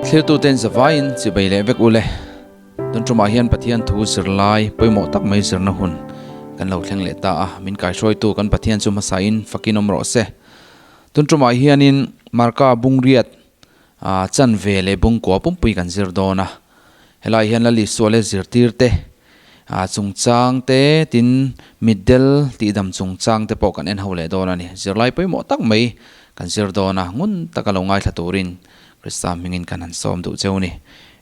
Thlirtuten zavaiin chibei leh vek ule. Tun tumah hian Pathian thu zirlai pawimawh tak mai zirna hun kan lo thleng leh ta a, min kaihruaitu kan Pathian chu hmasain fakin awm rawh se. Tun tumah hianin Marka bungriat chanve leh bungkua pumpui kan zir dawn a, helai hian Lal Isua leh zirtirte chungchang te tin mitdel tihdam chungchang te pawh kan en ho leh dawn a ni. Zirlai pawimawh tak mai kan zir dawn a, ngun taka lo ngaithla turin Krista hmingin kan han sawm duh cheu ni.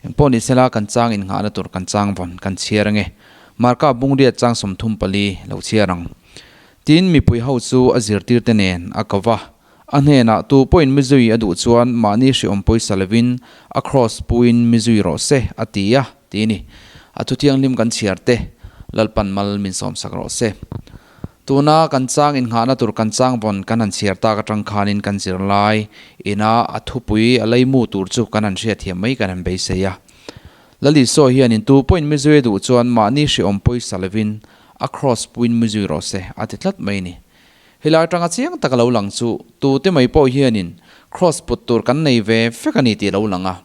Engpawh ni sela kan chang innghahna tur kan chang vawn kan chhiar ange. Marka bungriat chang 34 lo chhiar ang. Tin mipui ho chu a zirtirte nen a ko va. A hnenah tu pawhin mizui a duh chuan mahni hriawm pawisa lovin a kraws puin mizui rawh se a ti a, ti ni. A thu thianghlim kan chhiar te, Lalpan mal min sawmsak rawh se. Tuna kan chang innghahna tur kan chang vawn kan han chhiar tak atang khanin kan zirlai ina a thupui a leimu tur chu kan han hriatthiam mai kan han beisei a. Lal Isua hianin tu pawhin mizui a duh chuan mahni hriawm pawisa lovin a kraws puin mizui rawh se a ti tlat mai ni. Helai atanga chiang tak a lo lang chu tute mai pawh hianin kraws put tur kan nei ve vek a ni tih a lo lang a.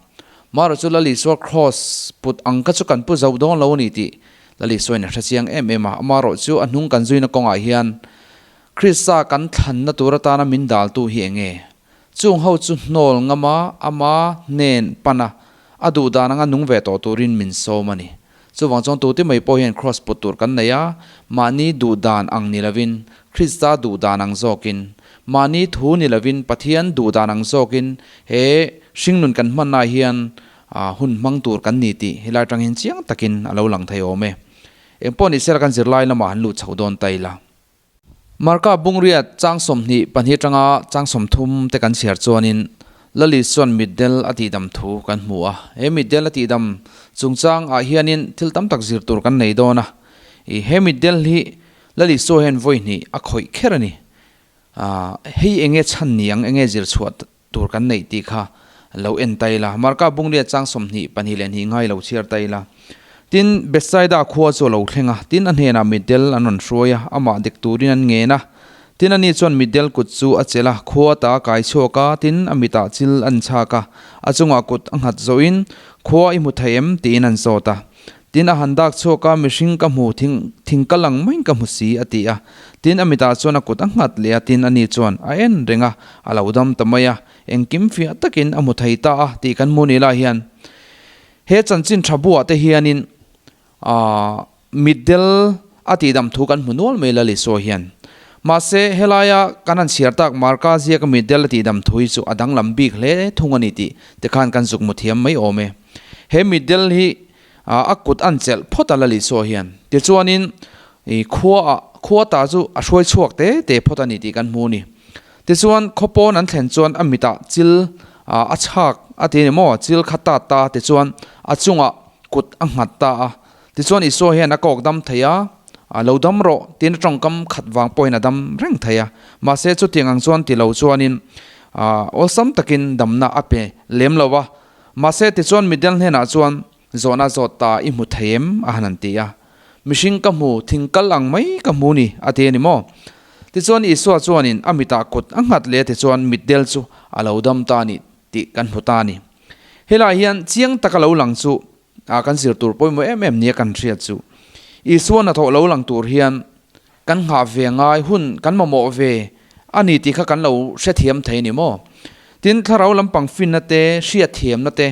Marawh chu Lal Isua kraws put ang kha chu kan pu zo dawn lo a ni tih Lal Isuain a hre chiang em em a. Amarawh chu a hnung kan zuina kawngah hian Krista kan thlanna tur atana min daltu hi eng nge? Chung ho chu hnawl ngama ama hnen pana a duh dan anga nung ve tawh turin min sawm a ni. Chuvang chuan tute mai pawh hian kraws put tur kan nei a, mahni duh dan ang ni lovin, Krista duh dan ang zawkin, mahni thu ni lovin Pathian duh dan ang zawkin he hringnun kan hmannaah hian hun hmang tur kan ni tih helai atang hian chiang takin a lo lang thei awm e. Engpawh ni sela kan zirlai lamah han lut chho dawn ta ila. Marka bungriat chang 22 atanga chang 30 te kan chhiar chuanin Lali chuan mitdel a tihdam thu kan hmu a. He mitdel a tihdam chungchang ah hianin thil tam tak zir tur kan nei dawn a. I he mitdel hi Lali Sua hian vawi hnih a khawih kher a ni. Hei enge chhan ni ang enge zir chhuah tur kan neih tih kha lo en ta ila. Marka bungriat chang 22 ngai lo chhiar ta ila. Tin, Bethsaida khua chu a lo thleng a, tin a hnenah mitdel an rawn hruai a, amah dek turin an ngen a. Tin ani chuan mitdel kut chu a chelh a, khua ta a kai chhuak a, tin a mitah chil an chhak a, a chungah kut a nghat zawhin, Khua i hmu thei em? tiin an zawt a. Tin a han dak chhuak a, Mihring ka hmu, thing, thing ka lang maiin ka hmu si, a ti a. Tin a mitah chuan a kut a nghat leh a, tin ani chuan a en reng a, a lo dam ta mai a, engkim fiah takin a hmu thei ta a, tih kan hmu ni lai hian. He chanchin tha buah te hianin aah mitdel a tihdam thu kan hmu nual mai Lal Isua hian. Mahse, helaia kan han chhiar tak Marka ziaka mitdel a tihdam thu hi chu a danglam bik hle thung a ni tih te khan kan zuk mu thiam mai awm e. He mitdel hi a kut an chelh phawt a Lal Isua hian. Tichuanin i khua ah khua ta chu a hruai chhuak te te phawt a ni tih kan hmu a ni. Tichuan khaw pawn an thlen chuan a mitah chil a chhak a ti a ni maw, chil kha tat ta tichuan a chungah kut a nghat ta a. Tichuan Isua hian a kawk dam thei a, a lo dam rawh tiin a tawngkam khat vang pawhin a dam reng thei a. Mahse chutiang ang chuan ti lo chuanin awlsam takin damna a pe lem lo a. Mahse tichuan mitdel hnenah chuan Zawhna zawt ta i hmu thei em? a han an ti a. Mihring ka hmu, thing kal ang mai ka hmu ni, a ti a ni maw? Tichuan Isua chuanin a mitah kut a nghat leh tichuan mitdel chu a lo dam ta a ni tih kan hmu ta a ni. Helaiah hian chiang taka lo lang chu a kan zir tur pawimawh em em nia kan hriat chu. Isua hnathawh lo lang tur hian kan nghah ve ngai hun kan mamawh ve a ni tih kha kan lo hrethiam thei a ni maw? Tin, thlarau lampang finna te, hriatthiamna te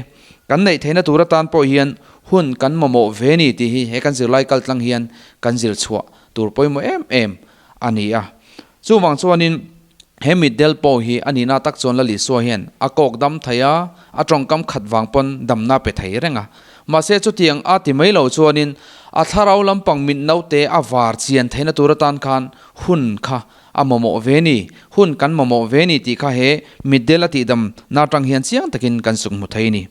kan neih theihna tur atan pawh hian hun kan mamawh ve a ni tih hi he kan zirlai kaltlang hian kan zir chhuah tur pawimawh em em a ni a. Chuvang chuanin he mitdel pawh hi a nihna tak chuan Lal Isua hian a kawk dam thei a, a tawngkam khat vang pawn damna pe thei reng a. Mahse chutiang a ti mai lo chuanin a thlarau lampang mit naute a var chian theihna tur atan khan hun kha a mamawh ve ni, hun kan mamawh ve ni tih kha he mitdel a tihdam na atang hian chiang takin kan suk hmu thei ni.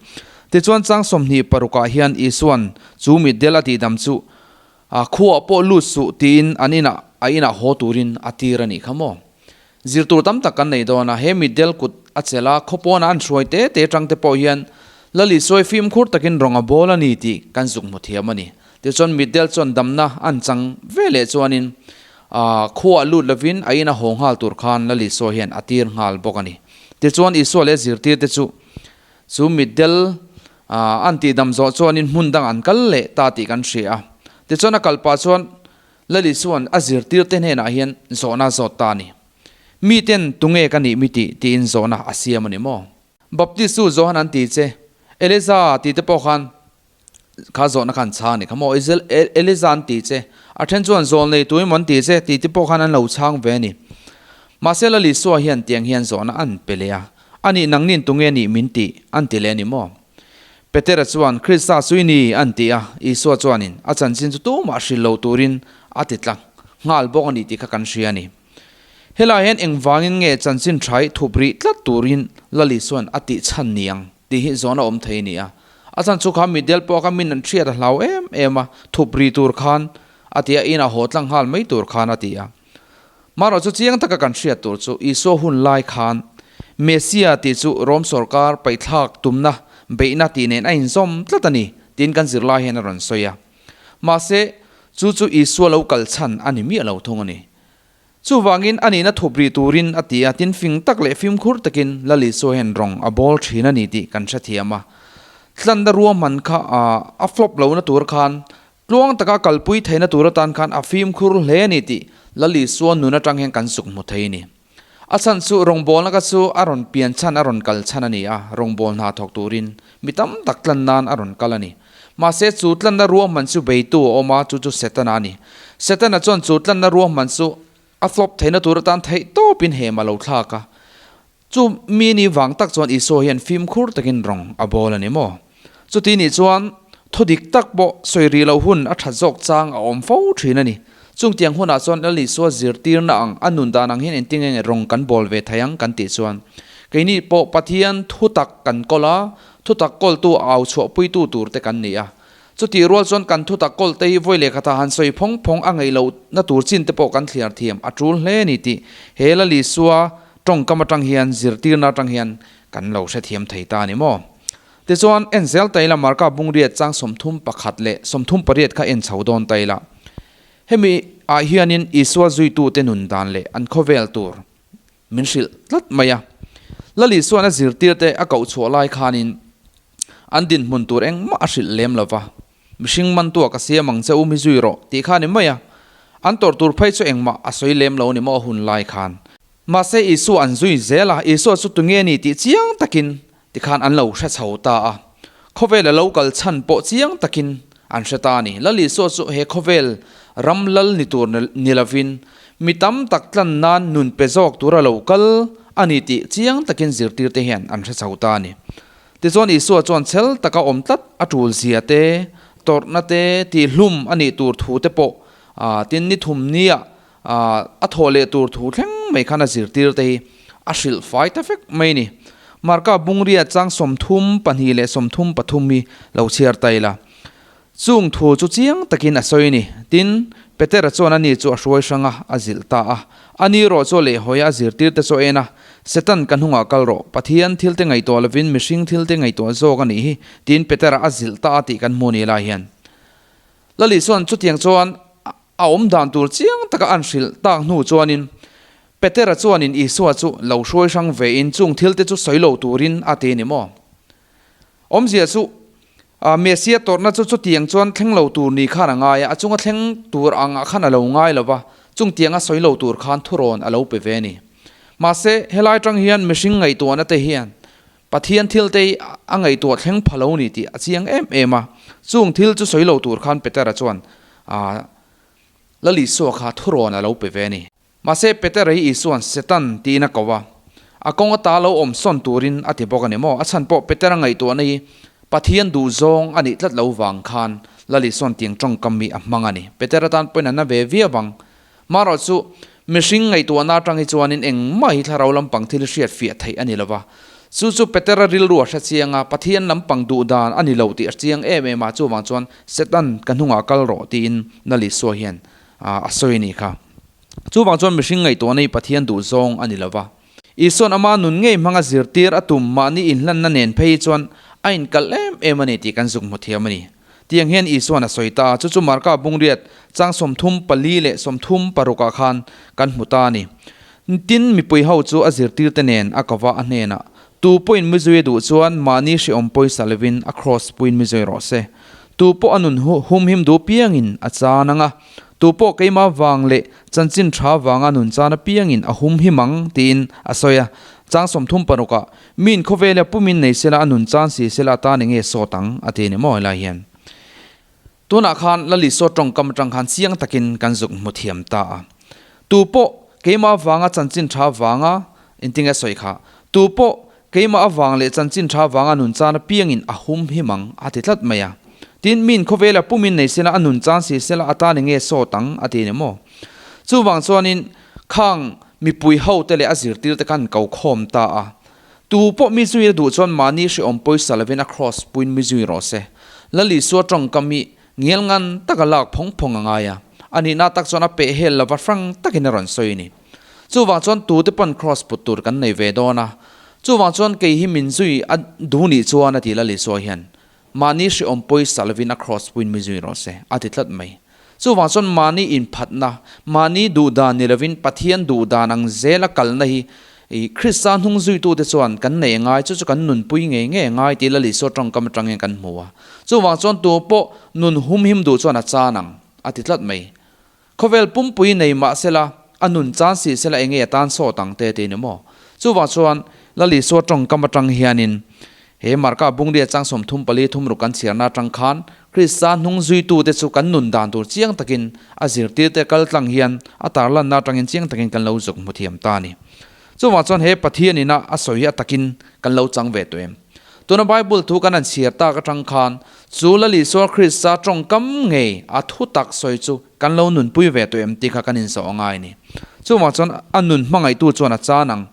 Tichuan chang 26 ah hian Isuan chu mitdel a tihdam chu A khuaah pawh lut suh tiin an inah a inah haw turin a tir a nih kha maw? Zir tur tam tak kan nei dawn a, he mitdel kut a chelh a, khaw pawnah an hruai te te tang te pawh hian Lal Isuai fimkhur takin rawng a bawl a ni tih kan zuk hmu thiam a ni. Tichuan mitdel chuan damna an chang ve leh chuanin a khuaah lut lovin a ina haw nghal tur khan Lal Isua hian a tir nghal bawk a ni. Tichuan Isua leh zirtirte chu chu mitdel. An tihdam zawh chuanin hmun dang an kal leh ta tih kan hria a. Tichuan a kal pah chuan Lali chuan a zirtirte hnenah hian zawhna a zawt ta a ni. Miten tunge ka nih mi tih tiin zawhna a siam a ni maw? Baptist chu Johan an ti che, Eliza tih te pawh khan kha zawhna kha an chhang a ni kha maw? Eliza an ti che, a then chuan zawl nei tu emaw an ti che tih te pawh khan an lo chhang ve a ni. Mahse Lali Isua hian tiang hian zawhna an pe leh a, A nih nangnin tunge nih min tih an ti leh a ni maw? Petera chuan, Krista chu i ni, an ti a. Isua chuanin a chanchin chu tumah hrilh lo turin a ti tla nghal bawk a ni tih kha kan hria a ni. Helaiah hian engvangin nge chanchin tha hi thup rih tlat turin Lal Isua'n a tih chhan ni ang tih hi zawn a awm thei a ni a. A chan chu kha mitdel pawh kha min an hriat a hlau em em a, thup rih tur khan a ti a, inah haw tlang nghal mai tur khan a ti a. Marawh chu chiang taka kan hriat tur chu Isua hun lai khan Messia tih chu Rom sawrkar paihthlak tumna beihna tih nen a inzawm tlat a ni tiin kan zirlai hian a rawn sawi a. Mahse, chu chu Isua lo kal chhan a ni miah lo thung a ni. Chuvangin a nihna thup rih turin a ti a, tin fing tak leh fimkhur takin Lal Isua hian rawng a bawl thin a ni tih kan hrethiam a. Tlanna ruahman kha a flop lohna tur khan Tluang taka kalpui theihna tur atan khan a fimkhur hle a ni tih Lal Isua nun atang hian kan suk hmu thei a ni. A chhan chu rawngbawlna ka chu a rawn pian chhan a rawn kal chhan a ni a, rawngbâwl hna thawk turin mi tam tak tlan nan a rawn kal a ni. Mahse chu tlanna ruahman chu beitu a awm a, chu chu Setana a ni. Setana chuan chu tlanna ruahman chu a flop theihna tur atan theih tawpin hem a lo thlak a. Chu mi ni vang tak chuan Isua hian fimkhur takin rawng a bawl a ni maw? Chuti nih chuan thu dik tak pawh sawi rih loh hun a that zawk chang a awm fo thin a ni. Chungtiang hunah chuan Lal Isua zirtirna ang a nun dan ang hian engtin nge rawng kan bawl ve thei ang kan tih chuan keini pawh Pathian thu tak kan kawl a, thu tak kawltu au chhuahpuitu tur te kan ni a. Chutih rual chuan kan thu tak kawl te hi vawi leh khatah han sawi phawng phawng a ngaih lohna tur chin te pawh kan thliar thiam a tul hle a ni tih he Lal Isua Tawngkam atang hian zirtirna atang hian kan lo hrethiam thei ta a ni maw? Tichuan, en zel ta ila Marka bungriat chang 31 leh 38 kha en chho dawn ta ila. Hemi ah hianin Isua zuitute nun dan leh an khawvel tur min hrilh tlat mai a. Lal Isua'n a zirtirte a koh chhuah lai khanin an dinhmun tur engmah a hrilh lem lova. Mihring mantua ka siam ang che u mi zui rawh tih kha a ni mai a. An tawrh tur phei chu engmah a sawi lem lo a ni maw a hun lai khan. Mahse Isua an zui zel a, Isua chu tunge ni tih chiang takin tikhan an lo hre chho ta a. Khawvel a lo kal chhan pawh chiang takin an hre ta a ni. Lal Isua chu he khawvel ram lal ni tur ni lovin mi tam tak tlan nan nun pe zawk tura lo kal a ni tih chiang takin zirtirte hian an hre chho ta a ni. Tichuan Isua chuan chhel taka awm tlat a tul zia te, tawrhna te, tihhlum a nih tur thu te pawh tin ni thum nia a thawh leh tur thu thleng mai khan a zirtir te hi a hrilh fai ta vek mai a ni. Marka bungria chang 32 leh 33 hi lo chhiar ta ila. Chung thu chu chiang takin a sawi a ni. Tin, Petera chuan ani chu a hruai hrang a, a zilh ta a. Ani erawh chu a lehhawi a, a zirtirte chu a en a, Satan, ka hnungah kal rawh. Pathian thilte ngaihtuah lovin mihring thilte ngaihtuah zawk a nih hi, tiin Petera a zilh ta a tih kan hmu a ni lai hian. Lali chuan chutiang chuan a awm dan tur chiang taka an hrilh tak hnu chuanin Petera chuanin Isua chu lo hruai hrang vein chung thilte chu sawi lo turin a ti a ni maw? Awmzia chu, Messia tawrhna chu chutiang chuan thleng lo tur ni khan a ngai a, a chunga thleng tur angah khan a lo ngai lo va, chungtianga sawi lo tur khan thurawn a lo pe ve a ni. Mahse, helai tang hian mihring ngaihtuahna te hian Pathian thil te hi a ngaihtuah thleng pha lo ni tih a chiang em em a, chung thil chu sawi lo tur khan Petera chuan Lal Isua kha thurawn a lo pe ve a ni. Mahse, Petera hi Isua'n Satan tiin a ko a, a kawng ata lo awm sawn turin a ti bawk a ni maw? A chhan pawh Petera ngaihtuahna hi Pathian duhzawng a nih tlat lo vang khan Lal Isua'n tiang tawngkam hi a hmang a ni. Petera tan pawhin a na ve viau ang. Marawh chu, mihring ngaihtuahna atang hi chuanin engmah hi thlarau lampang thil hriat fiah theih a ni lo va. Chu chu Petera rilru a hre chiang a, Pathian lampang duh dan a ni lo tih a chiang em em a, chuvang chuan Satan ka hnungah kal rawh tiin Lal Isua hian a sawi a nih kha. Chuvang chuan mihring ngaihtuahna hi Pathian duh zawng a ni lo va. Isua'n ama nun ngei hmanga zirtir a tum mahni inhlanna nen phei hi chuan a inkalh em em a ni tih kan zuk hmu thiam a ni. Tiang hian Isua'n a sawi ta a, chu chu Marka bungriat chang 34 leh 36 ah khan kan hmu ta a ni. Tin, mipui ho chu a zirtirte nen a kova a hnenah. Tu pawhin mi zui a duh chuan mahni hrehawm pawisa lovin a kraws puiin mi zui rawh se. Tu pawh a nun humhim duh piangin a chan ang a, tu pawh keimah vang leh chanchin tha vanga nun chan apiangin a humhim ang, tiin a sawi a. Chang 36 ah, Miin khawvela pumin nei sela a nun chan si sela atan enge sawt ang, a ti a ni maw helai hian. Tunah khan Lalisua tawngkam atang khan chiang takin kan zuk hmu thiam ta a. Tu pawh keimah avanga chanchin tha vanga engtinge a sawi kha, tu pawh keimah avang leh chanchin tha vanga nun chan apiangin a hum him ang a ti tlat mai a. Tin, miin khawvela pumin nei sela a nun chan si sela atan enge sawt ang a ti a ni maw? Chuvang chuanin khang mipui hote leh a zirtirte khan ko khawm ta a. Tu pawh mi zui a duh chuan mahni hrehawm pawisa lovin a kraws puiin mi zui rawh se. Lal Isua tawngkam hi ngial ngan taka lak phawng phawng a ngai a, a nihna tak chuan a peh hel lova hrang takin a rawn sawi a ni. Chuvang chuan tute pawn kraws put tur kan nei ve dawn a, chuvang chuan kei hi min zui a duh nih chuan a ti Lal Isua hian, mahni hrehawm pawisa lovin a kraws puiin mi zui rawh se, a ti tlat mai. Chuvang chuan mahni inphatna, mahni duhdan ni lovin Pathian duhdan ang zela kalna hi Krista hnung zuitute chuan kan nei ngai, chu chu kan nunpui ngei ngei ngai tih Lal Isua tawngkam atangin kan hmu a. Chuvang chuan tu pawh nun humhim duh chuan a chan ang, a ti tlat mai. Khawvel pumpui nei mah sela, a nun chan si sela enge a tan sawt ang te ti ni maw? Chuvang chuan Lal Isua tawngkam atang hianin He Marka bungria chang 34 thum ruk kan chhiarna atang khan Krista hnung zuitute chu kan nun dan tur chiang takin a zirtirte kal tlang hian a tarlanna atangin chiang takin kan lo zuk hmu thiam ta a ni. Chuvang chuan he Pathian ina a sawi hi a takin kan lo chang ve tawh em? Tuna Bible thu kan han chhiar tak atang khan chu Lal Isua Krista tawngkam ngei a thu tak sawi chu kan lo nunpui ve tawh em tih kha kan inzawh a ngai a ni. Chuvang chuan a nun hmangaihtu chuan a chan ang.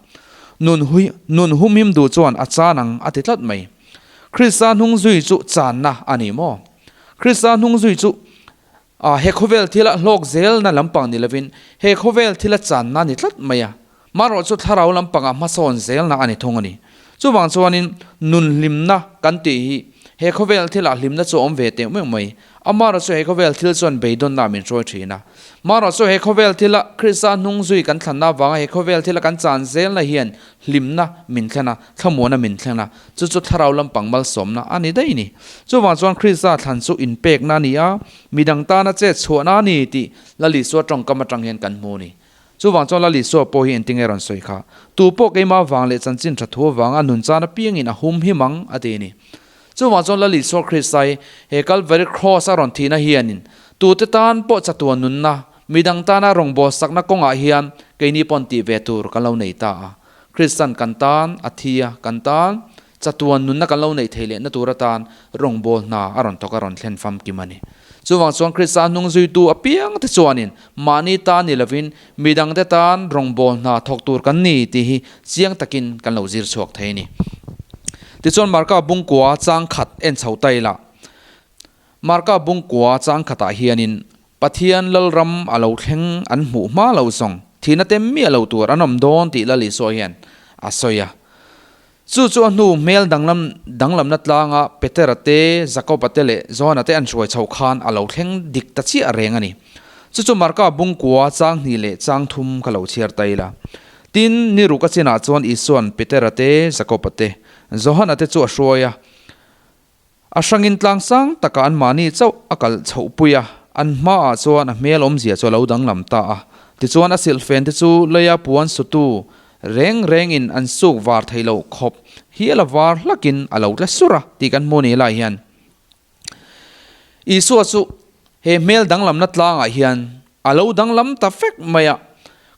Nun hui, nun humhim duh chuan a chan ang a ti tlat mai. Krista hnung zui chu channa a ni maw? Krista hnung zui chu ah he khawvel thila hlawk zelna lampang ni lovin he khawvel thila channa a ni tlat mai a. Marawh chu thlarau lampangah hmasawn zelna a ni thung a ni. Chuvang chuanin nun hlimna kan tih hi he khawvel thilah hlimna chu a awm ve teh meuh mai. Amarawh chu he khawvel thil chuan beidawnna min hruai thin a. Marawh chu he khawvel thila Krista hnung zui kan thlanna avanga he khawvel thila kan chan zelna hian hlimna min thlen a, thlamuana min thlen a, chu chu thlarau lampang malsawmna a ni daih ni. Chuvang chuan Krista thlan chu inpekna a ni a, midang tana chet chhuahna a ni tih Lal Isua tawngkam atang hian kan hmu a ni. Chuvang chuan Lal Isua pawh hi engtinge rawn sawi kha? Tu pawh keimah avang leh chanchin tha thu avanga nun chan apiangin a hum him ang, a ti a ni. Chuvang chuan Lal Isua Krista hi he Kalvari Kraws a rawn thihna hianin tute tan pawh chatuan nunna, midang tana rawngbawlsakna kawngah hian keini pawn tih ve tur kan lo nei ta a. Kristan kan tan a thi a, kan tan chatuan nunna kan lo neih theih lehna tur atan rawngbâwl hna a rawn thawk a rawn thlen famkim a ni. Chuvang chuan Krista hnung zuitu apiangte chuanin mahni tan ni lovin midangte tan rawngbâwl hna thawk tur kan ni tih hi chiang takin kan lo zir chhuak thei a ni. Tichuan Marka bungkua chang khat en chho ta ila, Marka bungkua chang khatah hianin Pathian Lalram a lo thleng an hmuh hma lo zawng thihna tem miah lo tur an awm dawn tih Lal Isua hian a sawi a. Chu chu a hnu hmel danglam danglamna tlanga Petera te, Jakoba te leh Johana te an hruai chhoh khan a lo thleng dik ta chiah reng a ni. Chu chu Marka bungkua chang hnih leh chang thum kha lo chhiar ta ila. Tin, ni ruk a chinah chuan Isua'n Petera te, Jakoba te, Johana te chu a hruai a. A hrangin tlang sang takah anmahni chauh a kalh chhohpui a, an hmaah chuan a hmel awmzia chu a lo danglam ta a. Tichuan a silhfen te chu leia puan sutu reng rengin an suk var thei loh khawp hial a var hlakin a lo tla sur a tih kan hmu ni lai hian Isua chu he hmel danglamna tlangah hian A lo danglam ta fek mai a,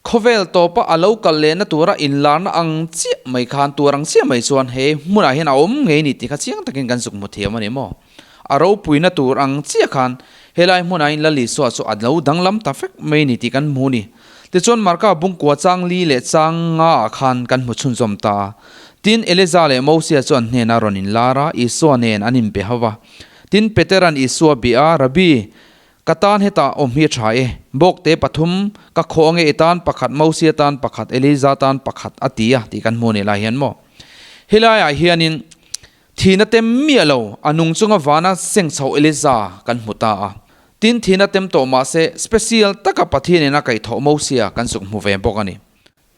khawvel tawpa a lo kal lehna tura inlarna ang chiah mai khan tur ang chiah mai chuan he hmunah hian a awm ngei ni tih kha chiang takin kan zuk hmu thiam a ni maw? A ropuina tur ang chiah khan helai hmunah hian Lal Isua chu a lo danglam ta fek mai ni tih kan hmu ni. Tichuan Marka bungkua chang li leh chang nga ah khan kan hmu chhunzawm ta a. Tin, Eliza leh Mosia chu an hnenah rawn inlar a, Isua nen an inbe ho va. Tin, Petera'n Isua bih a, Rabbi, Ka tan hetah awm hi a tha e. Bawkte pathum, ka khaw ange i tan pakhat, Mosia tan pakhat, Eliza tan pakhat a ti a tih kan hmu ni lai hian maw. Helaiah hianin thihna tem miah lo a nung chunga vana seng chho Eliza kan hmu ta a. Tin thihna tem tawh mahse special taka Pathianin a kaihthawh Mosia kan zuk hmu ve bawk a ni.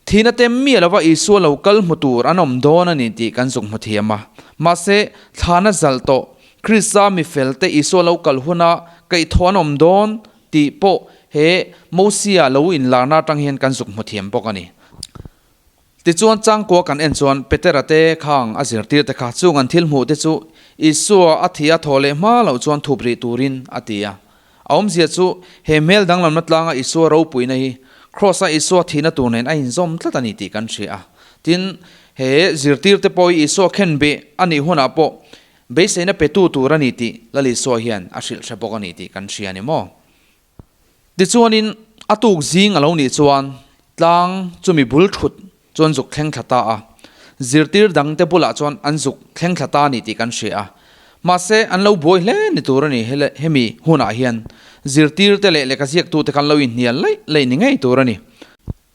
Thihna tem miah lova Isua lo kal hmu tur an awm dawn a ni tih kan zuk hmu thiam a. Mahse, thlana zalh tawh Krista mi felte Isua lo kal huna kaihthawh an awm dawn tih pawh he Mosia lo inlarna atang hian kan zuk hmu thiam bawk a ni. Tichuan changkua kan en chuan Petera te khang a zirtir te kha chung an thil hmuh te chu Isua a thi a thaw leh hma loh chuan thup rih turin a ti a. A awmzia chu he hmel danglamna tlanga Isua ropuina hi Kraws-a Isua thihna tur nen a inzawm tlat a ni tih kan hria a. Tin, he zirtir te pawh hi Isua khenbeh a nih hunah pawh beiseina petu tur a ni tih Lal Isua hian a hrilh hre bawk a ni tih kan hria a ni maw? Tichuanin a tuk zing a lo nih chuan tlang chumi bul thut chu an zuk thleng thla ta a, zirtir dangte bulah chuan an zuk thleng thla ta a ni tih kan hria a. Mahse, an lo buai hle ni tur a ni hemi hunah hian zirtirte leh lehkha ziaktute khan lo inhnial laih laih ni ngei tur a ni.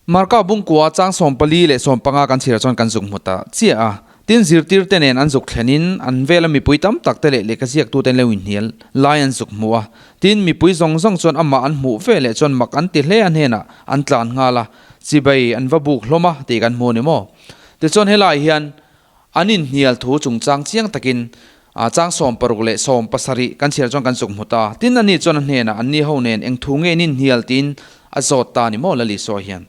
Marka bungkua chang 14 leh 15 kan chhiar chuan kan zuk hmu ta chiah a. Tin, zirtirte nen an zuk thlenin an vela mipui tam tak te leh lehkha ziaktute an lo inhnial lai an zuk hmu a. Tin, mipui zawng zawng chuan amah an hmuh ve leh chuan mak an ti hle a hnenah an tlan nghal a, chibai an va buk hlawm a tih kan hmu a ni maw? Tichuan helai hian an inhnial thu chungchang chiang takin chang 60 leh 70 kan chhiar chuan kan zuk hmu ta. Tin, ani chuan a hnenah anni ho nen eng thu nge in inhnial tiin a zawt ta a ni maw Lali sawi hian.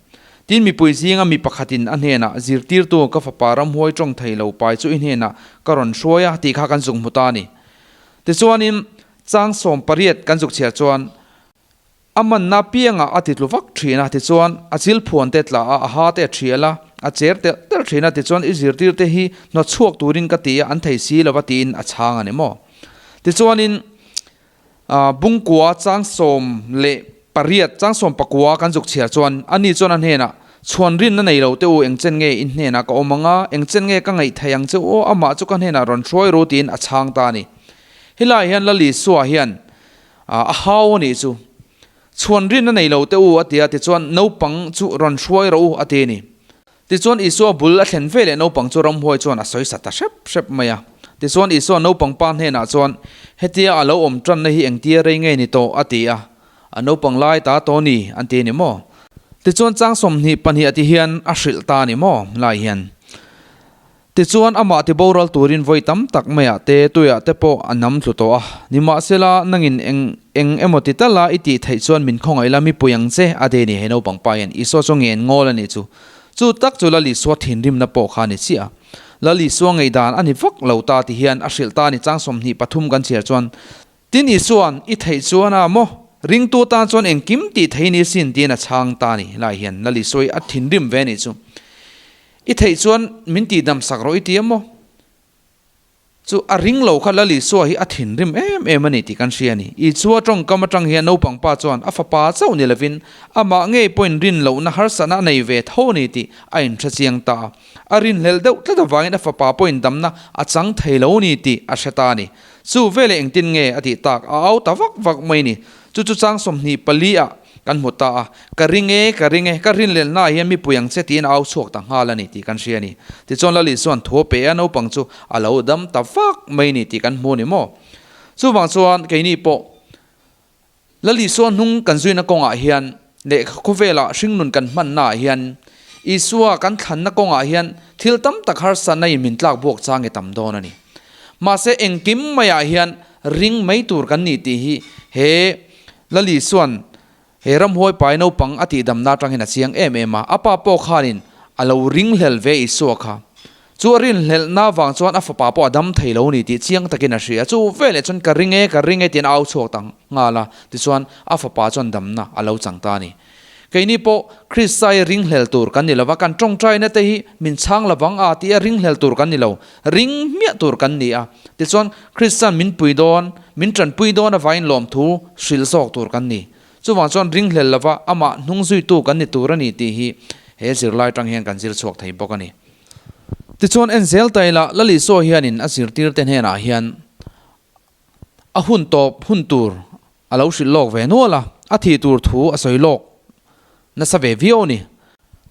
Tin, mipui zinga mi pakhatin a hnenah zirtirtu ka fapa ramhuai tawng thei lo pai chu i hnenah ka rawn hruai a tih kha kan zuk hmu ta a ni. Tichuanin chang 18 kan zuk chhiar chuan A manna piangah a titlu vak thin a, tichuan a chil phuan te tla a, a ha te a thial a, a cher telh telh thin a, tichuan i zirtir te hi hnawt chhuak turin ka ti a, an thei si lova tiin a chhang a ni maw? Tichuanin Bungkua chang 18, chang 19 kan zuk chhiar chuan ani chuan a hnenah, Chhuan rinna nei lo te u, eng chen nge in hnenah ka awm ang a, eng chen nge ka ngaih theih ang che u aw, amah chu ka hnenah rawn hruai ru tiin a chhang ta a ni. Helaiah hian Lal Isua hian A hau a nih chu. Chhuan rin a nei lo teh u a ti a, tichuan naupang chu rawn hruai rawh u a ti a ni. Tichuan Isua bul a thlen ve leh naupang chu ramhuai chuan a sawi sa ta hrep hrep mai a. Tichuan Isua naupang pa hnenah chuan, Hetia a lo awm tanna hi engtia rei nge ni tawh? a ti a. A naupang lai ta tawh ni an ti a ni maw? Tichuan chang 22 a ti hian a hrilh ta a ni maw? Lai hian. Tichuan, amah ti boral turin vawi tam tak maiah te, tuiah te pawh a nam tlu tawh a. Nimahsela, nangin eng eng emaw ti tala i tih theih chuan min khawngaih la, mi pui ang che, a de ni he naupang pa hian Isua chu ngen ngawl a nih chu. Chu tak chu Lal Isua thinrimna pawh kha a ni chiah a. Lal Isua ngaihdan a ni vak lo ta ti hian a hrilh ta a ni chang 23 kan chhiar chuan, Tin Isua'n, I theih chuan a maw? Ringtu tan chuan engkim tih thei ni sin tiin a chhang ta a ni. Helai hian Lal Isua hi a thinrim ve a nih chu. I theih chuan min tihdam sak rawh i ti a maw? Chu a ring lo kha Lal Isua hi a thinrim em em a ni tih kan hria a ni. Isua tawngkam atang hian naupang pa chuan a fapa chauh ni lovin amah ngei pawhin rin lohna harsatna a nei ve tho a ni tih a inhre chiang ta a. A rinhlelh deuh tlat avangin a fapa pawhin damna a chang thei lo a ni tih a hre ta a ni. Chu veleh engtin nge a tih tak a au ta vak vak mai ni. Chu chu chang 24 ah kan hmu ta a, ka ring e, ka ring e, ka rinlelhnaah hian mipui ang che tiin a au chhuak ta nghal a ni tih kan hria a ni. Tichuan Lali chuan thu a pe a, naupang chu a lo dam ta vak mai ni tih kan hmu a ni maw? Chuvang chuan keini pawh Lali Isua hnung kan zuina kawngah hian leh khawvela hringnun kan hmannaah hian Isua kan thlanna kawngah hian thil tam tak harsatna in min tlak buak chang i tam dawn a ni. Mahse engkim maiah hian ring mai tur kan ni tih hi he Lali chuan he ramhuai pai naupang a tihdamna atangin a chiang em em a, a pa pawh khanin a lo ringhlel ve Isua kha. Chu a rinhlelhna vang chuan a fapa pawh a dam thei lo ni tih chiang takin a hria. Chu veleh chuan ka ring e, ka ring e tiin a au chhuak ta nghal a, tichuan a fapa chuan damna a lo chang ta a ni. Keini pawh Krista hi ringhlel tur kan ni lova, kan tawngtaina te hi min chhang lovang a tia ringhlel tur kan ni lo, ring hmiah tur kan ni a. Tichuan Krista'n min pui dawn, min tanpui dawn avangin lawmthu hrilh zawk tur kan ni. Chuvang chuan ringhlel lova amah hnungzuitu kan ni tur a ni tih hi he zirlai atang hian kan zir chhuak thei bawk a ni. Tichuan en zel ta ila, Lal Isua hianin a zirtirte hnenah hian a hun tawp hun tur a lo hrilh lawk ve nual a, a thih tur thu a sawi lawk nasa ve viau a ni.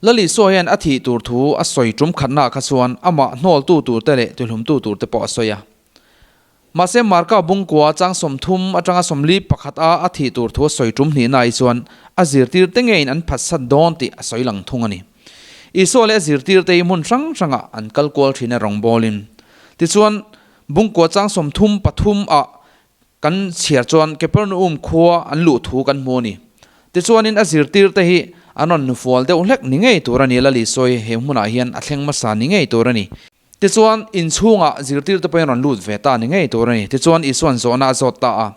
Lal Isua hian a thih tur thu a sawi tum khatnaah kha chuan amah hnawltu turte leh tihlumtu turte pawh a sawi a. Mahse Marka bungkua chang 30 atanga 41 a a thih tur thu a sawi tum hnihna ai chuan a zirtirte ngeiin an phatsat dawn tih a sawi lang thung a ni. Isua leh a zirtirte hi hmun hrang hrangah an kal kual thin a rawngbawlin. Tichuan, Bungkua chang 33 ah kan chhiar chuan Kepernaum khua an luh thu kan hmu a ni. Tichuanin a zirtirte hi an rawn hnufual deuh hlek ni ngei tur a ni. Lal Isua hi he hmunah hian a thleng hmasa ni ngei tur a ni. Tichuan, inchhungah zirtirte pawhin rawn lut ve ta ni ngei tur a ni. Tichuan, Isua'n zawhna a zawt ta a,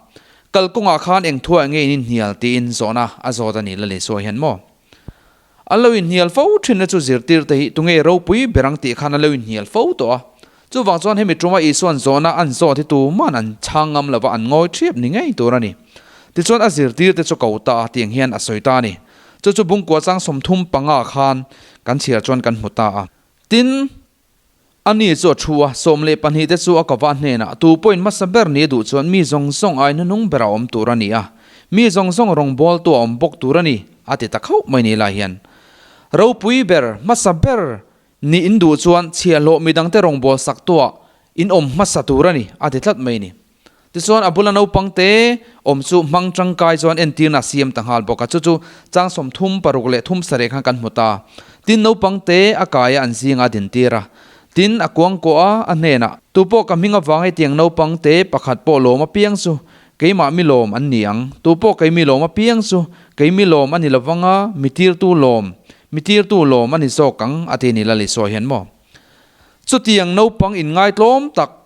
Kalkawngah khan eng thuah nge in inhnial? tiin zawhna a zawt a ni Lal Isua hian maw? An lo inhnial fo thinna chu zirtirte hi tunge ropui ber ang tih khan an lo inhnial fo tawh a. Chuvang chuan hemi tuma Isua'n zawhna an zawt hi tuman an chhang ngam lova an ngawi thiap ni ngei tur a ni. Tichuan a zirtirte chu ko ta a tiang hian a sawi ta a ni. Chu chu Bungkua chang 35 khan kan chhiar chuan kan hmu ta a. Tin, ani chu a thu a, 12 te chu a kava hnenah, Tu pawhin hmasa ber ni a duh chuan mi zawng zawng ai hnuhnung ber a awm tur a ni a, mi zawng zawng rawngbawltu a awm bawk tur a ni, a ti ta khauh mai ni lai hian. Ropui ber, hmasa ber nih in duh chuan chhiahhlawh midangte rawngbâwl saktuah in awm hmasa tur a ni, a ti tlat mai ni. Tichuan a bula naupang te awm chu hmang tangkai chuan entirna a siam ta nghal bawk a, chu chu chang 30 paruk leh thum sarih khan kan hmu ta. Tin naupang te a kai a an zinga a dintir a, tin a kuangkuah a, a hnenah, Tupawh ka hming avang hetiang naupang te pakhat pawh lawm apiang chu keimah mi lawm an ni ang, tupawh kei mi lawm apiang chu kei mi lawm a ni lovang a, mi tirtu lawm, mi tirtu lawm a ni zawk ang, a ti ni Lal Isua hian maw. Chutiang naupang inngaitlawm tak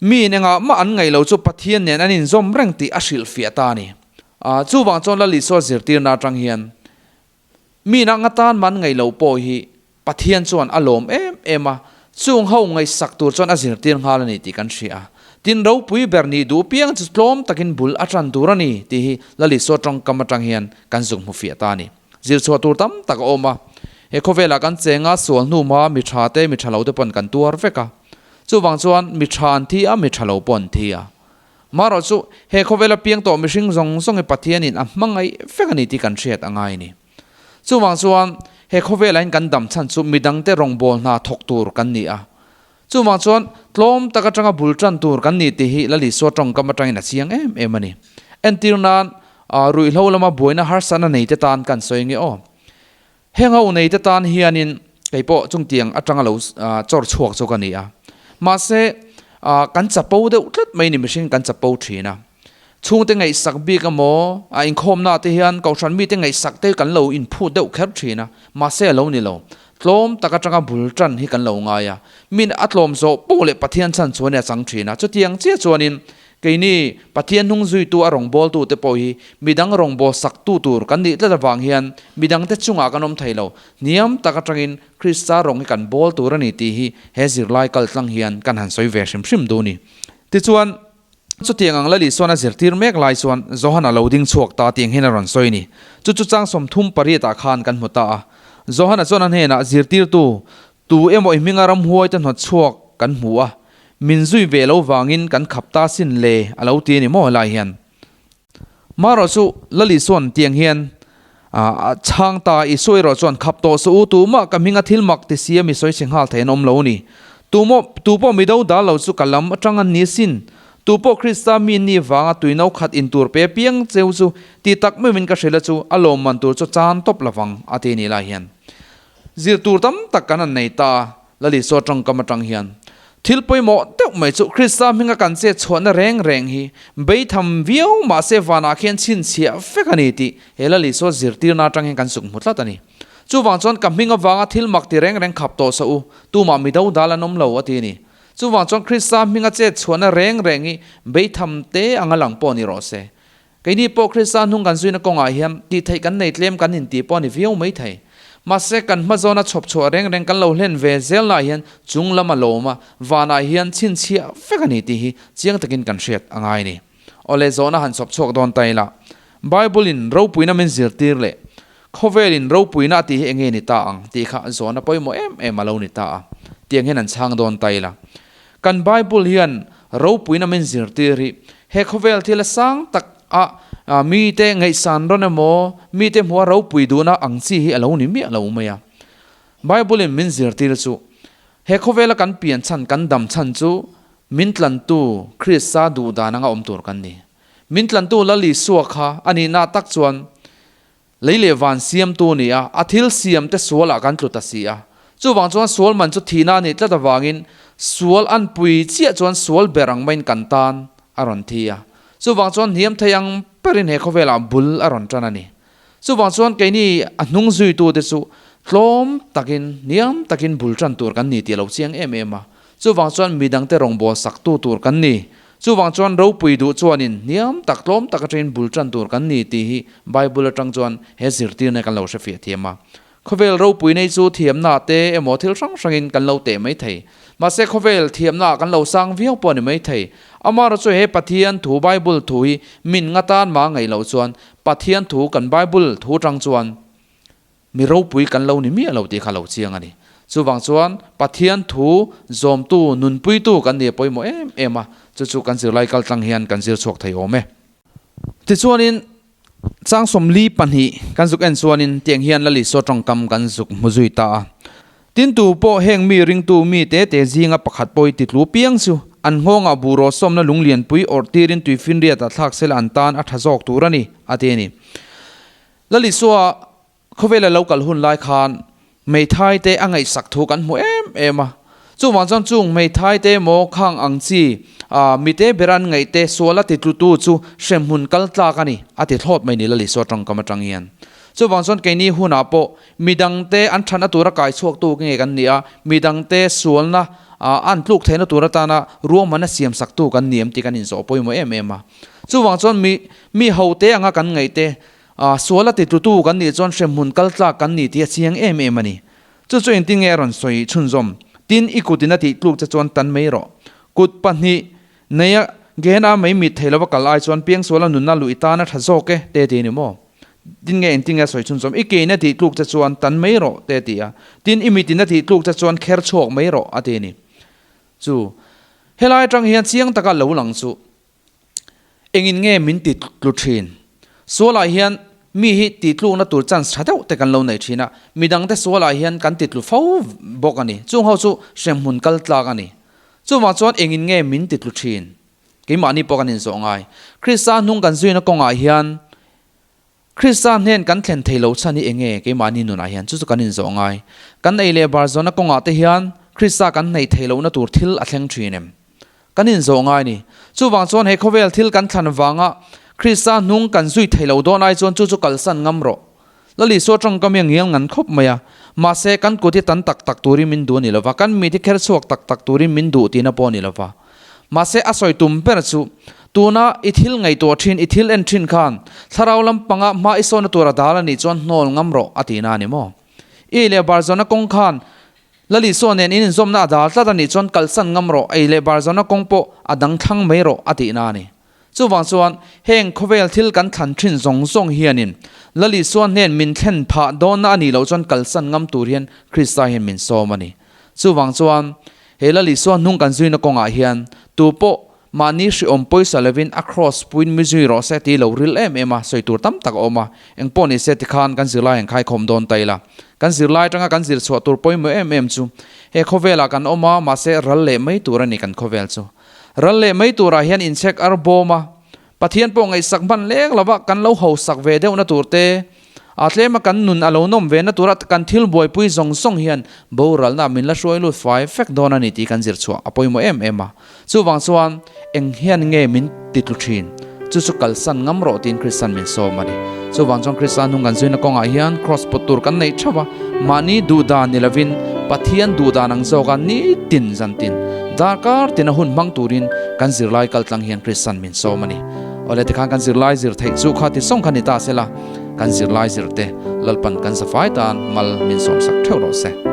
Mi in engah mah an ngaih lo chu Pathian nen an inzawm reng tih a hrilhfiah ta a ni. Chuvang chuan Lal Isua zirtirna atang hian mi in anga tan mah an ngaih loh pawh hi Pathian chuan a lawm em em a, chung ho ngaihsak tur chuan a zirtir nghal a ni tih kan hria a. Tin, ropui ber nih duh piang chu tlawm takin bul a tan tur a ni tih hi Lal Isua tawngkam atang hian kan zuk hmu fiah ta a ni. Zirchhuah tur tam tak a awm a, he khawvelah kan cheng a, sual hnu hma mi tha te mi tha lo te pawn kan tuar vek a. Chuvang chuan mi tha an thi a, mi tha lo pawh an thi a. Marawh chu he khawvela piang tawh mihring zawng zawng hi Pathianin a hmangaih vek a ni tih kan hriat a ngai a ni. Chuvang chuan he khawvelah hian kan dam chhan chu midangte rawngbâwl hna thawk tur kan ni a. Chuvang chuan tlawm tak atanga bul tan tur kan ni tih hi Lal Isua tawngkam atangin a chiang em em a ni. Entir nan ruihhlo lama buaina harsatna neite tan kan sawi nge aw. Heng ho neite tan hianin kei pawh chungtiang atanga lo chawr chhuak chu ka ni a. Mahse, kan chapo deuh tlat mai ni mihring kan chapo thin a. Chhungte ngaihsak bik emaw, a inkhawmna te hian kohhran mite ngaihsak te kan lo inphut deuh kher thin a. Mahse a lo ni lo. Tlawm tak atanga bul tan hi kan lo ngai a. Min a tlawm zawh poh leh Pathian chhan chuan a chang thin a. Chutiang chiah chuanin Keini, Pathian hnung zuitu a rawngbawltute pawh hi midang rawngbâwl saktu tur kan nih tlat avang hian midangte chungah kan awm thei lo. Hniam tak atangin Krista rawng hi kan bawl tur a ni tih hi he zirlai kaltlang hian kan han sawi ve hrim hrim duh a ni. Tichuan, chutiang ang Lal Isuan a zirtir mek lai chuan Johan a lo ding chhuak ta tih ang hian a rawn sawi a ni. Chu chu chang 38 ah khan kan hmu ta a. Johan-a chuan a hnenah, Zirtirtu, Tu emaw i hminga ramhuaite hnawt chhuak kan hmu a, min zui ve lo vangin kan khap ta sin le a lo ti a ni maw helai hian. Marawh chu Lali chuan tiang hian a chhang ta, Isua erawh chuan khap tawh suh u, tumah ka hminga thil mak ti si a mi sawi chhe nghal thei an awm lo a ni. Tumaw, tu pawh mi do dal lo chu ka lam atang an ni sin. Tu pawh Krista mi ni vanga tuino khat in tur pe piang cheu chu ti tak meuhin ka hrilh a chu a lawmman tur chu chan tawp lovang a ti a ni lai hian. Zir tur tam tak kan han nei ta a, Lal Isua tawngkam atang hian. Thil pawimawh deuh mai chu Krista hminga kan chet chhuahna reng reng hi beitham viau mahse vanah khian chhinchhiah vek a ni tih he Lal Isua zirtirna atang hian kan suk hmu tlat a ni. Chuvang chuan ka hming avanga thil mak ti reng reng khap tawh sa u, tumah mi do dal an awm lo a ti a ni. Chuvang chuan Krista hminga chet chhuahna reng reng hi beitham te anga lang pawh ni rawh se. Keini pawh Krista hnung kan zuina kawngah hian tih theih kan nei tlem kan intih pawh a ni viau mai thei. Mahse, kan hma zawna chhawp chhuah reng reng kan lo hlen ve zel naah hian chung lam a lawm a, vanah hian chhinchhiah vek a ni tih hi chiang takin kan hriat a ngai a ni. Awle, zawhna han chhawp chhuak dawn ta ila, Bible-in ropuina min zirtir leh khawvelin ropuina a tih hi enge ni ta ang tih kha zawhna pawimawh em em a lo ni ta a, tiang hian an chhang dawn ta ila. Kan Bible hian ropuina min zirtir hi he khawvel thil a sang tak a mite ngaihsan rawn emaw, mite hmua ropui duhna ang chi hi a lo ni miah lo mai a. Bible in min zirtir chu he khawvela kan pian chhan, kan dam chhan chu min tlantu Krista duh dan anga awm tur kan ni. Min tlantu Lal Isua kha a nihna tak chuan. Lei leh van siamtu a ni a, a thil siamte sualah kan tlu ta si a. Chuvang chuan sual man chu thihna a nih tlat avangin sual an pui chiah chuan sual ber ang maiin kan tan a rawn thi a. Chuvang chuan hniam thei ang berin he khawvelah bul a rawn tan a ni. Chuvang chuan keini a hnung zuitute chu tlawm takin, hniam takin bul tan tur kan ni tih a lo chiang em em a. Chuvang chuan midangte rawngbâwl saktu tur kan ni. Chuvang chuan ropui duh chuanin hniam tak tlawm tak atangin bul tan tur kan ni tih hi Bible atang chuan he zirtirna kan lo hrefiah thiam a. Khawvel ropui nei chu thiamna te emaw thil hrang hrangin kan lo teh mai thei. Mahse khawvel thiamna ah kan lo sang viau pawh a ni mai thei. Amaherawhchu he Pathian thu Bible thu hi min nga tan mah ngaih loh chuan Pathian thu kan Bible thu atang chuan Mi ropui kan lo ni miah lo tih kha lo chiang a ni. Chuvang chuan Pathian thu zawmtu, nunpuitu kan ni a pawimawh em em a, chu chu kan zirlai kal tlang hian kan zir chhuak thei awm e. Tichuanin chang 42 kan zuk en chuanin tiang hian Lalisua tawngkam kan zuk hmu zui ta a. Tintu pawh heng mi ringtu mi te te zinga pakhat pawh i titlu piang chu an nghawngah buhraw sawmna lunglianpui awrh tirin tuifinriatah thlak sela an tan a tha zawk tur a ni, a ti a ni. Lalisua khawvela lo kal hun lai khan hmeithai te a ngaihsak thu kan hmu em em a. Chuvang chuan chung hmeithai te emaw khang ang chi mite bera an ngaih te sual a titlutu chu hremhmun kal tlak a ni a ti thlawt mai ni Lalisua tawngkam atang hian. Chuvang chuan keini hunah pawh midangte an thatna tura kai chhuaktu nge kan ni a, midangte sualna an tluk theihna tur atana ruahmanna siamsaktu kan ni em tih kan inzawh pawimawh em em a. Chuvang chuan mi mi hote anga kan ngaih te A, sual a titlutu kan nih chuan hremhmun kal tlak kan ni tih a chiang em em a ni. Chu chu engtin nge a rawn sawi chhunzawm? Tin, i kutin a tih tluk che chuan tan mai rawh. Kut pahnih neia Gehenna mai mit thei lova kal ai chuan piangsuala nunna luh i tan a tha zawk e, te ti a ni maw? Tin nge engtin nge a sawi chhunzawm? I kein a tih tluk che chuan tan mai rawh, te ti a. Tin, i mitin a tih tluk che chuan kher chhuak mai rawh, a ti a ni. Chu, helai atang hian chiang taka lo lang chu. Engin nge min ti tlu thin? Sualah hian mi hi tih tlukna tur chance tha deuh te kan lo nei thin a, midangte sualah hian kan ti tlu fo bawk a ni. Chung ho chu hremhmun kal tlak a ni. Chuvang chuan engin nge min ti tlu thin? Keimahni pawh kan inzawh ngai. Krista hnung kan zuina kawngah hian Krista hnen kan thlen thei lo chhan hi enge keimahni nunah hian chu chu kan inzawh ngai. Kan ei leh bar zawhna kawngah te hian Krista kan hnaih thei lohna tur thil a thleng thin em? Kan inzawh ngai ni. Chuvang chuan he khawvel thil kan thlan vanga Krista hnung kan zui thei lo dawn ai chuan chu chu kalsan ngam rawh. Lalisua tawngkam hi a ngial ngan khawp mai a. Mahse kan kut hi tan tak tak turin min duh a ni lova, kan mit hi kher chhuak tak tak turin min duh tihna pawh a ni lova. Mahse a sawi tum ber chu tuna i thil ngaihtuah thin, i thil en thin khan thlarau lampanga hma i sawna tur a dal a nih chuan hnawl ngam rawh a tihna a ni maw? I leh bar zawna kawng khan Lalisua nen in inzawmna a dal tlat a nih chuan kalsan ngam rawh, ei leh bar zawna kawng pawh a dang thlang mai rawh a tihna a ni. Chuvang chuan heng khawvel thil kan thlan thin zawng zawng hianin Lalisua hnen min thlen phah dawnna a nih loh chuan kalsan ngam tur hian Krista hian min sawm a ni. Chuvang chuan he Lalisua hnung kan zuina kawngah hian tu pawh mahni hriawm pawisa lovin a kraws puin mi zui rawh se tih lo ril em em a, sawi tur tam tak a awm a. Engpawh ni se tikhan kan zirlai an khaikhawm dawn ta ila. Kan zirlai atanga kan zir chhuah tur pawimawh em em chu he khawvelah kan awm a, mahse ral leh mai tur a ni kan khawvel chu. Ral leh mai turah hian inchhek ar bawm a, Pathian pawh ngaihsak hman leng lova kan lo hausak ve deuhna tur te, a tlema kan nun a lo nawm ve na tura kan thil buaipui zawng zawng hian boralna min la hruai lut fai fek dawn a ni tih kan zir chhuah a pawimawh em em a. Chuvang chuan eng hian nge min ti tlu thin? Chu chu kalsan ngam rawh tiin Kristian min sawm a ni. Chuvang chuan Kristian hnung kan zuina kawngah hian kraws pawt tur kan neih theuh a, mahni duhdan ni lovin Pathian duhdan ang zawka nitin zantin darkar tina hun hmang turin kan zirlai kal tlang hian Kristian min sawm a ni. Awle tikhan kan zirlai zir theih chu kha ti sawng kha ni ta sela, kan zirlai zirte Lalpan kan zafai tan mal min sawmsak theuh rawh se.